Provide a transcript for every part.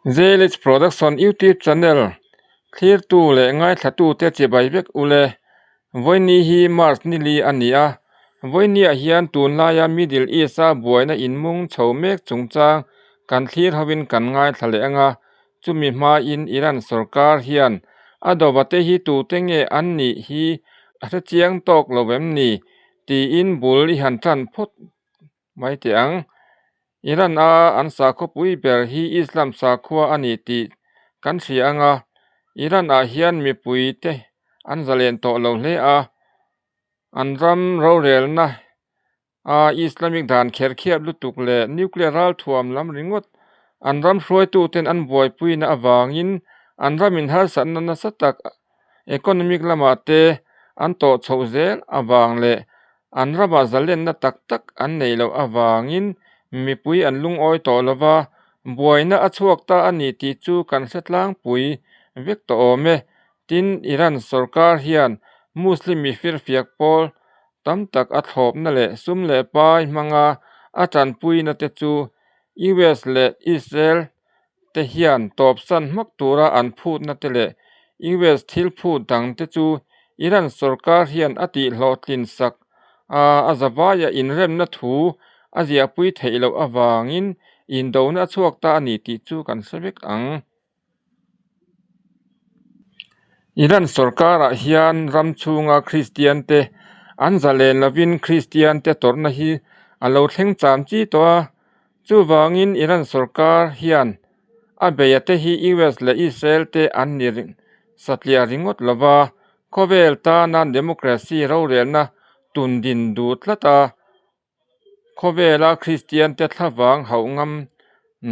Zeilits Production YouTube channel thlirtu leh ngaithlatute chibai vek ule. Vawiini hi March nili a ni a, vawiiniah hian tunlaia Middle East-a buaina inmung chho mek chungchang kan thlir hovin kan ngaithla leh ang a, chumi hmain Iran sorkar hian a dawvate hi tute nge an nih hi a hrechiang tawk lo em ni tiin bul i han tan phawt mai teh ang. Iran a an sakhawpui ber hi Islam sakhua a ni tih kan hria ang a, Iran ah hian mipui te an zalen tawh lo hle a, an ram rorelna a Islamic dan kher khiat lutuk leh nuclear ralthuam lam ringawt an ram hruaitu ten an buaipuina avangin an ramin harsatna nasa tak economic lamah te an tawh chhoh zel avang leh an ramah zalenna tak tak an neih loh avangin mipui an lungawi tawh lo va, buaina a chhuak ta a ni tih chu kan hre tlangpui vek tawh awm e. Tin, Iran sorkar hian Muslim mifirfiak pawl tam tak a thlawpna leh sum leh pai hmanga a tanpuina te chu US leh Israel te hian tawpsan hmak tura an phutna te leh US thil phut dang te chu Iran sorkar hian a tihhlawhtlin sak a, a zavaia inremna thu a ziahpui theih loh avangin indona a chhuak ta a ni tih chu kan hre vek ang. Iran sorkarah hian ram chhunga Kristian te an zalen lovin Kristian te tawrhna hi a lo thleng cham chi tawh a, Chuvangin Iran sorkar hian a beia te hi US leh Israel te an ni satliah ringawt lova, khawvel tana democracy rorelna tun din duh tlat a, khawvela Kristian te thlavang hauh ngam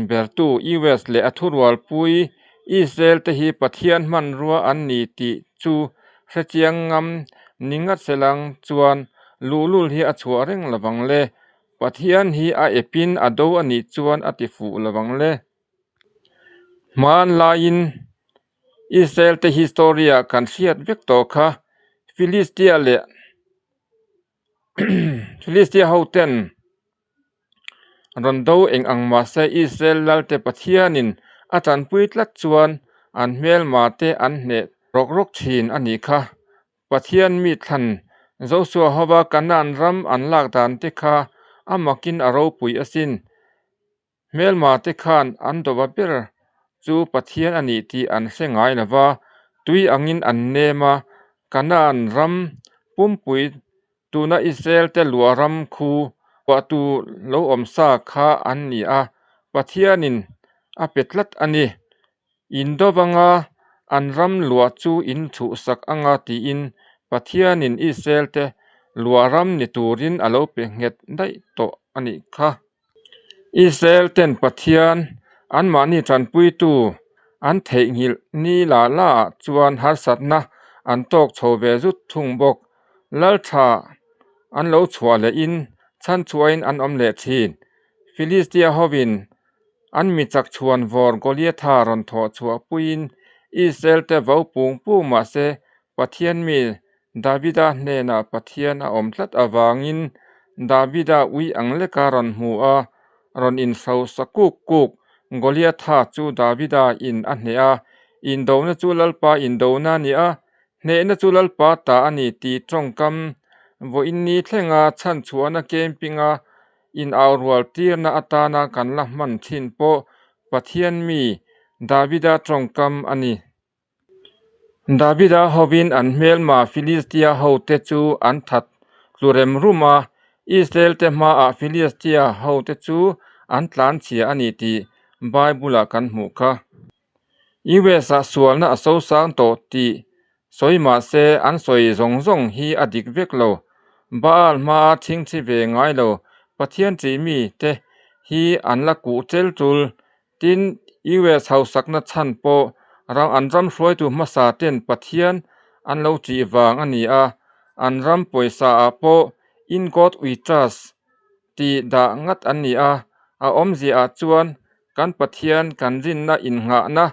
bertu US leh a thurualpui Israel te hi Pathian hmanrua an ni tih chu hrechiang ngam ni ngat selang chuan luhlul hi a chhuah reng lovang le. Pathian hi a epin a do a nih chuan a ti fuh lo ang le. Hmanlaiin Israel te history ah kan hriat vek tawh kha Philistia leh Philistia ho ten rawn do eng ang mahse Israel lal te Pathianin a tanpui tlat chuan an hmelma te an hneh rawk rawk thin a nih kha. Pathian mi thlan Joshua hova Kanaan ram an lak dan te kha a makin a ropui asin. Hmelma te khan an dawva ber chu Pathian a nih tih an hre ngai lo va, tui angin an nem a, Kanaan ram pumpui tuna Israel te luah ram khu kuahtu lo awm sa kha an ni a, Pathianin a pe tlat a ni. In dovanga an ram luah chu in chhuhsak anga tiin Pathianin Israel-te luah ram ni turin a lo pe nghet daih tawh a nih kha. Israel-ten Pathian anmahni tanpuitu an theihnghilh ni la la ah chuan harsatna an tawk chho ve zut thung bawk. Laltha an lo chhuah lehin chhanchhuahin an awm leh thin. Filistia hovin An mi chak chhuan vawr Goliatha rawn thawh chhuah puiin Israel te vo pung pung mah se Pathian mi Davida hnenah Pathian a awm tlat avangin Davida ui ang leka rawn hmu a, rawn inhrosa kuk kuk Goliatha chu Davida in a hneh a, Indona chu Lalpa indona a ni a, hnehna chu Lalpa ta a ni tih tawngkam vawiin ni thlenga chhanchhuahna camping-a In aurual tirna atana kan la hman thin pawh Pathian mi Davida tawngkam a ni. Davida hovin an hmelma Filistia hote chu an that tlu rem rum a, Israelte hmaah Filistia hote chu an tlanchhia a ni tih Bible-ah kan hmuh kha. US-ah sualna a sosang tawh tih sawi mah se an sawi zawng zawng hi a dik vek lo. Baal hmaa chhingchhi ve ngai lo Pathian tih mi te hi an la kuh tel tul. Tin, US hausakna chhan pawh ram an ram hruaitu hmasa ten Pathian an lo tih vang a ni a, an ram pawisa ah pawh In God We Trust tih dah ngat an ni a, a awmzia ah chuan kan Pathian kan rinna innghahna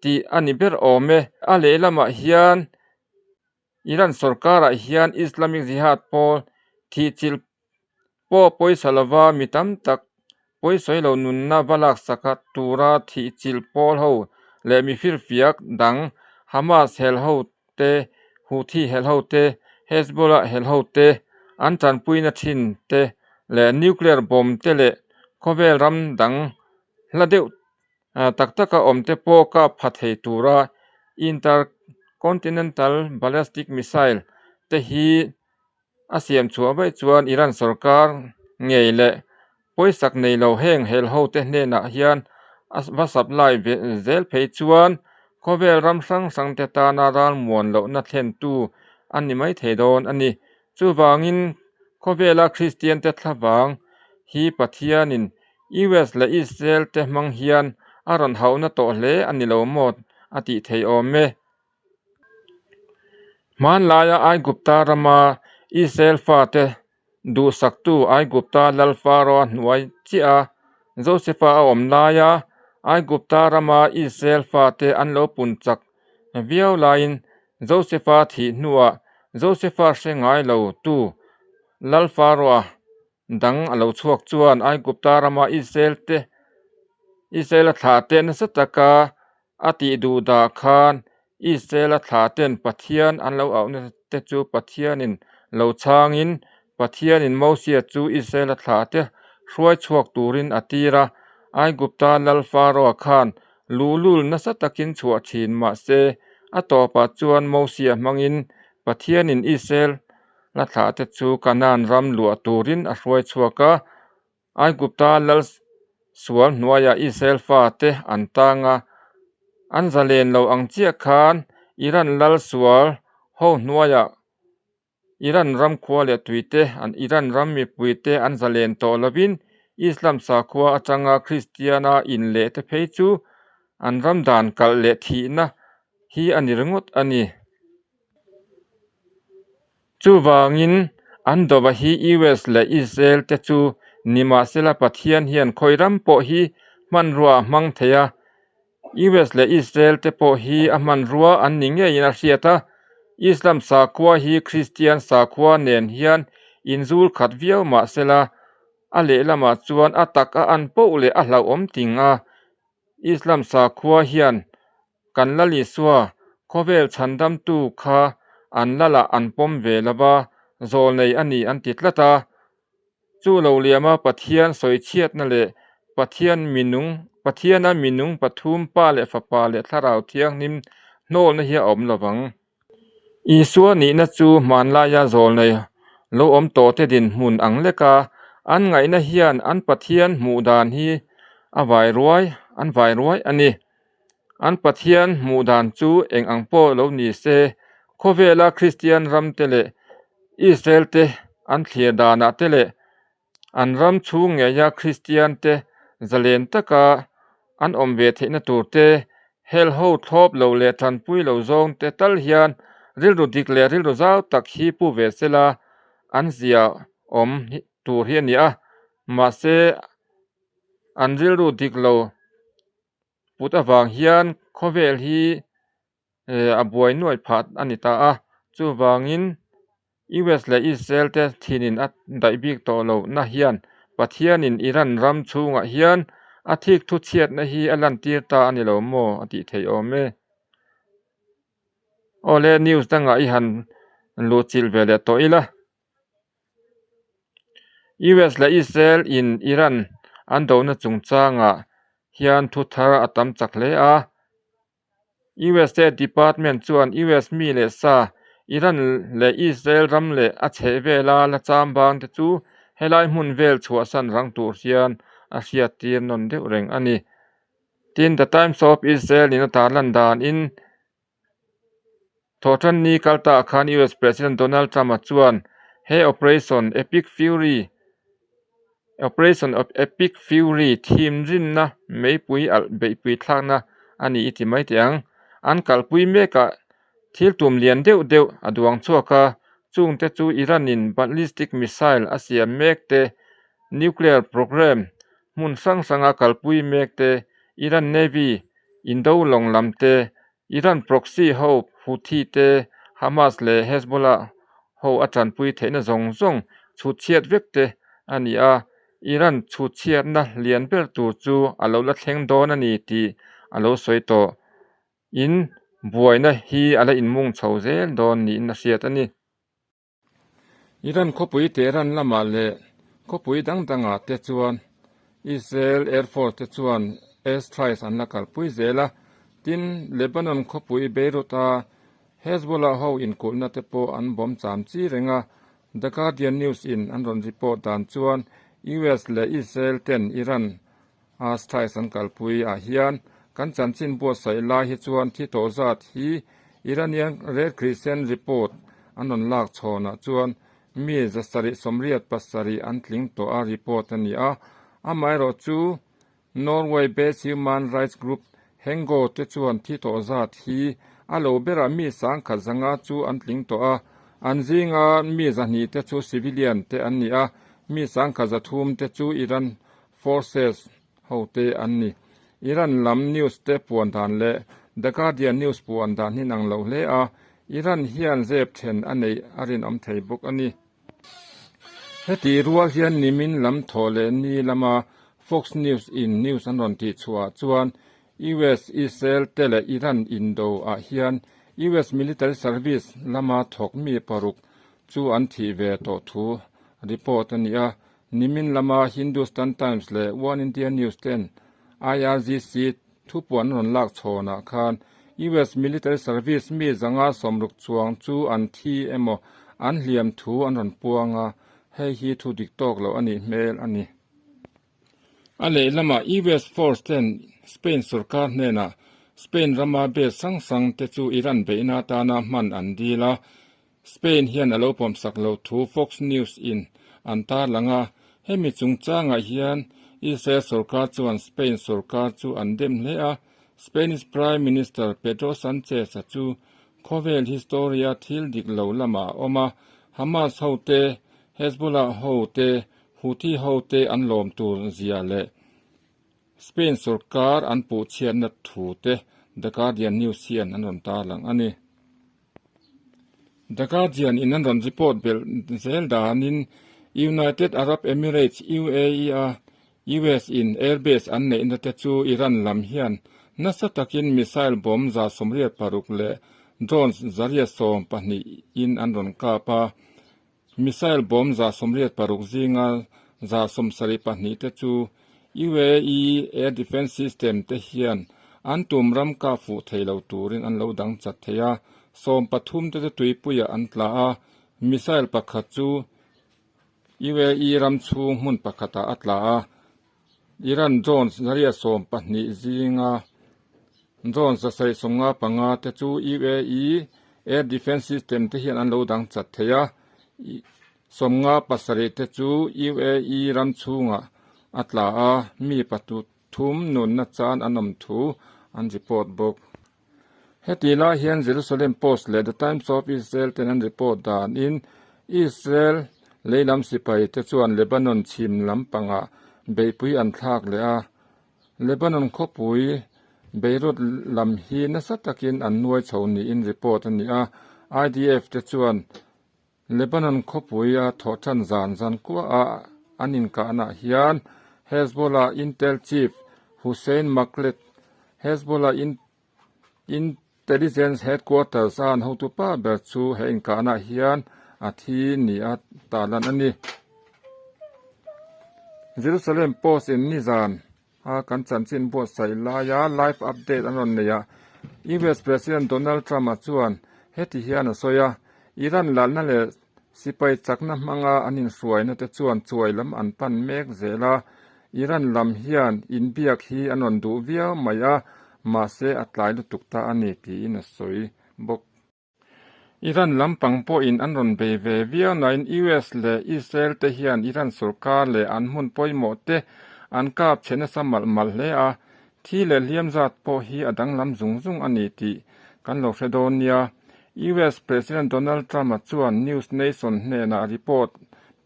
tih a ni ber awm e. A lehlamah hian Iran sorkarah hian Islamic Jihad pawl thihchilh pawh pawisa lova mi tam tak Pawisawi lo nunna va laksak tura thih chilh pawl ho leh mifirfiak dang Hamas hel ho te, Houthi hel ho te, Hezbollah hel ho te, an tanpuina thin te leh nuclear bomb te leh khawvel ram dang hla deuh tak taka awm te pawh kap pha thei tura intercontinental ballistic missile te hi A siam chhuah vaih chuan Iran sorkar ngei leh pawisak nei lo heng hel hote hnenah hian a va supply ve zel phei chuan khawvel ram hrang hrangte tana ralmuan lohna thlentu a ni mai thei dawn a ni. Chuvangin khawvela Kristiante thlavang hi Pathianin US leh Israel te hmang hian a rawn hauhna tawh hle a ni lo maw a tih thei awm e. Hmanlaia Aigupta rama Israel fate duhsaktu Aigupta lal Faraoa hnuai chiah a Josefa a awm laia Aigupta rama Israel fate an lo pun chak viau laiin Josefa thih hnuah Josefa hre ngai lo tu lal Faraoa dang a lo chhuak chuan Aigupta rama Israel te Israel-a thlah te nasa taka a tih duh dah khan Israel-a thlah ten Pathian an lo auhna te chu Pathianin lo chhangin Pathianin Mosia chu Israel-a thlah te hruai chhuak turin a tir a, Aigupta lal Faraoa khan luhlul nasa takin chhuah thin mahse a tawpah chuan Mosia hmangin Pathianin Israel La thlah te chu Kanaan ram luah turin a hruai chhuak a, Aigupta lal sual hnuaiah Israel fate an tang a, an zalen lo ang chiah khan Iran lal sual ho hnuaiah Iran ram khua leh tuite an Iran ram mipuite an zalen tawh lovin Islam sakhua atanga Kristiana inleh te phei chu an ram dan kalh leh thihna hi a ni ringawt a ni. Chuvangin, an dova hi US leh Israel te chu nimahsela Pathian hian khawi ram pawh hi hmanrua a hmang thei a, US leh Israel te pawh hi a hmanrua an ni ngeiin a hriat a, Islam sakhua hi Kristian sakhua nen hian inzul khat viau mahsela a lehlamah chuan a tak a an poh leh a hlauhawm ting a, Islam sakhua hian Kan Lal Isua, khawvel chhandamtu kha an Lalah an pawm ve lo va, zawlnei a ni an ti tlat a. Chu lo liama Pathian sawichhiatna leh Pathian minung, Pathiana minung pathum Pa leh Fapa leh Thlarau Thianghlim hnawlna hi a awm lo vang. Isua nihna chu hmanlaia zawlnei lo awm tawhte dinhmun ang leka an ngaihna hian an Pathian hmuh dan hi a vai ruai an vai ruai a ni. An Pathian hmuh dan chu eng ang pawh lo ni se, khawvela Kristian ramte leh Israel te an thlir danah te leh An ram chhung ngeia Kristian te zalen taka an awm ve theihna tur te, hel ho thlawp lo leh tanpui lo zawng te tal hian rilru dik leh rilru zau tak hi pu ve sela an zia awm tur hi a ni a, mahse an rilru dik lo put avang hian khawvel hi a buai nuai phah a ni ta a, chuvangin US leh Israel te thinin a daih bik tawh lo na hian Pathianin Iran ram chhungah hian a thik thu chhiatna hi a lantir ta a ni lo maw a tih theih awm e. Awle news dangah i han luhchilh ve leh tawh ila. US leh Israel in Iran an dona chungchangah hian thu thar a tam chak hle a. US State Department chuan US mi leh sa, Iran leh Israel ram leh a chhehvela la chambang te chu helai hmun vel chhuahsan rang tur hian a hriattir nawn deuh reng a ni. Tin, The Times of Israel in a tarlan danin Thawhtanni kalta ah khan US President Donald Trump-a chuan he Operation Epic Fury Operation Epic Fury thimrinna meipui alh beihpui thlakna a ni i ti mai teh ang. An kalpui mekah thil tum lian deuh deuh a duang chhuak a, chungte chu Iran-in ballistic missile a siam mek te, nuclear programme hmun hrang hranga kalpui mek te, Iran Navy indo lawng lam te, Iran proxy ho Houthi te, Hamas leh Hezbollah ho a tanpui theihna zawng zawng chhut chhiat vek te a ni a. Iran chhutchhiatna lian ber tur chu a lo la thleng dawn a ni tih a lo sawi tawh. In buaina hi a la inmung chho zel dawn niin a hriat a ni. Iran khawpui Tehran lamah leh khawpui dang dangah te chuan Israel Air Force te chuan air strikes an la kalpui zel a, tin Lebanon khawpui Beirut-a Hezbollah ho inkulhna te pawh an bawm cham chi reng a, The Guardian News in an rawn report dan chuan US leh Israel ten Iran a strikes an kalpui ah hian kan chanchin buatsaih lai hi chuan thi tawh zat hi Iranian Red Crescent report an rawn lak chhawnah chuan mi 787 an tling tawh a report a ni a, amaherawh chu Norway based human rights group Hengo te chuan thi tawh zat hi a lo berah mi 1500 chu an tling tawh a, an zinga mi 200 te chu civilian te an ni a, mi 1300 te chu Iran Forces ho te an ni. Iran lam news te puan dan leh The Guardian news puan dan hi nang lo hle a, Iran hian zep then a neih a rinawm thei bawk a ni. Heti rual hian nimin lam thawh leh ni lama Fox News in news an rawn tih chhuah ah chuan US, Israel te leh Iran indo ah hian US military service lama thawk mi paruk chu an thih ve tawh thu report a ni a, Nimin lama Hindustan Times leh One India News ten IRGC thupuan an rawn lak chhawnah khan US military service mi 160 chuang chu an thi emaw an hliam thu an rawn puang a, hei hi thu dik tawk loh a nih hmel a ni. A lehlamah US force ten Spain sorkar hnenah Spain rama base hrang hrang te chu Iran beihna atana hman an dil a, Spain hian a lo pawmsak lo thu Fox News in an tarlang a, hemi chungchangah hian Israel sorkar chuan Spain sorkar chu an dem hle a, Spanish Prime Minister Pedro Sanchez-a chu khawvel history-a thil dik lo lamah a awm a, Hamas hote, Hezbollah hote, Houthi hote an lawm tur zia leh Spain sorkar an puhchhiatna thu te The Guardian News hian an rawn tarlang a ni. The Guardian in an rawn report belh zel danin United Arab Emirates, UAE, a US in airbase an neihna te chu Iran lam hian nasa takin missile bomb 86 leh drones 112 in an rawn kap a. Missile bomb 86 zinga 72 te chu UAE air defence system te hian an tum ram kah fuh thei lo turin an lo dang chat thei a, 13 te chu tuipuiah an tla a, missile pakhat chu UAE ram chhung hmun pakhatah a tla a, Iran drones 112 zinga drones 755 te chu UAE air defence system te hian an lo dang chat thei a, 57 te chu UAE ram chhungah a tla a, mi pathum nunna chan an awm thu an report bawk. Heti lai hian Jerusalem Post leh The Times of Israel ten an report danin Israel leilam sipai te chuan Lebanon chhim lampangah beihpui an thlak leh a, Lebanon khawpui Beirut lam hi nasa takin an nuai chho niin report a ni a, IDF te chuan Lebanon khawpui a thawhṭhan zan zan kuaha an inkahnaah hian Hezbollah intel chief Hussein Makled, Hezbollah intelligence headquarters a an hotupa ber chu he inkahnaah hian a thi nia tarlan a ni. Jerusalem Post in nizan a kan chanchin buatsaih laia live update an rawn nei a, US President Donald Trump-a chuan heti hian a sawi a, Iran lalna leh sipai chakna hmanga an inhruaina te chuan chuai lam an pan mek zel a, Iran lam hian inbiak hi an rawn duh viau mai a, mahse a tlai lutuk ta a ni tiin a sawi bawk. Iran lampang pawhin an rawn bei ve viau nain US leh Israel te hian Iran sorkar leh an hmun pawimawh te an kap chhe nasa malh malh hle a, thi leh hliam zat pawh hi a danglam zung zung a ni tih kan lo hre dawn nia. US President Donald Trump-a chuan News Nation hnenah report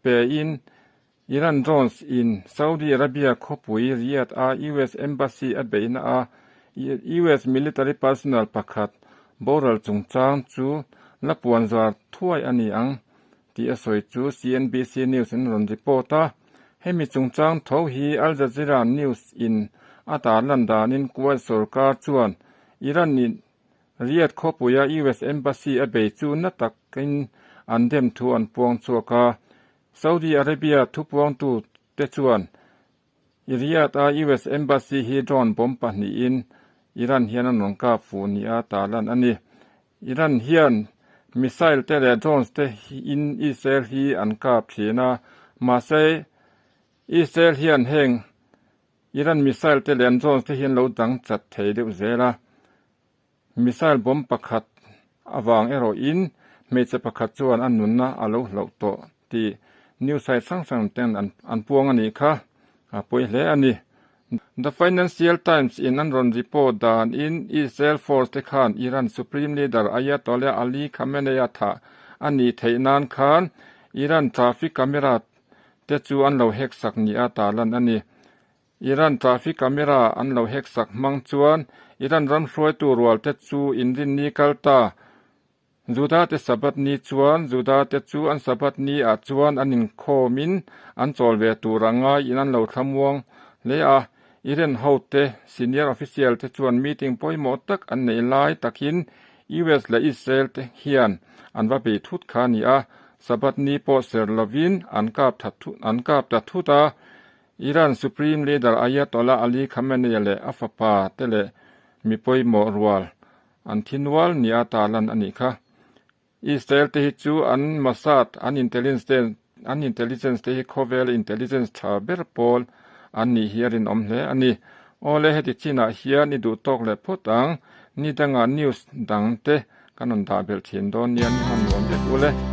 pein Iran drones in Saudi Arabia khawpui Riyadh a US Embassy a beihna a US military personnel pakhat boral chungchang chu la puanzar thuai a ni ang tih a sawi chu CNBC News in rawn report a. Hemi chungchang tho hi Al Jazeera News in a tarlan danin Kuwait sorkar chuan Iran in Riyadh khawpuia US Embassy a bei chu na takin an dem thu an puang chhuak a. Saudi Arabia thupuangtu te chuan Riyadh a US Embassy hi drone bomb pahnihin Iran hian an rawn kap fuh nia tarlan a ni. Iran hian missile te leh drones te in Israel hi an kap thin a, mahse Israel hian heng Iran missile te leh an drones te hi an lo dang chat thei deuh zel a. Missile bomb pakhat avang erawhin hmeichhe pakhat chuan a nunna a lo hlauh tawh tih news site hrang hrang ten an puang a nih kha a pawi hle a ni. The Financial Times in an rawn report danin Israel force te khan Iran Supreme Leader Ayatollah Ali Khamenei a thah a nih theih nan khan Iran traffic camera te chu an lo hack sak nia tarlan a ni. Iran traffic camera an lo hack sak hmang chuan Iran ram hruaitu rual te chu inrinni kal ta. Juda te Sabbath ni chuan Juda te chu an Sabbath ni ah chuan an inkhawm in an chawl ve tur a ngai in an lo thlamuang hle a. Iran ho te senior official te chuan meeting pawimawh tak an neih lai takin US leh Israel te hian an va bei thut kha a ni a, Sabbath ni pawh ser lovin an kap tha an kap ta thut a. Iran Supreme Leader Ayatollah Ali Khamenei leh a fapa te leh mi pawimawh rual An thi nual nia tarlan a nih kha. Israel te hi chu an Mossad, an intelligence te an intelligence te hi khawvel intelligence tha ber pawl an nih hi a rinawm hle a ni. Awle heti chinah hian i duh tawk leh phawt ang, ni dangah news dang te kan rawn dah belh thin dawn nia ni hman nuam vek ule.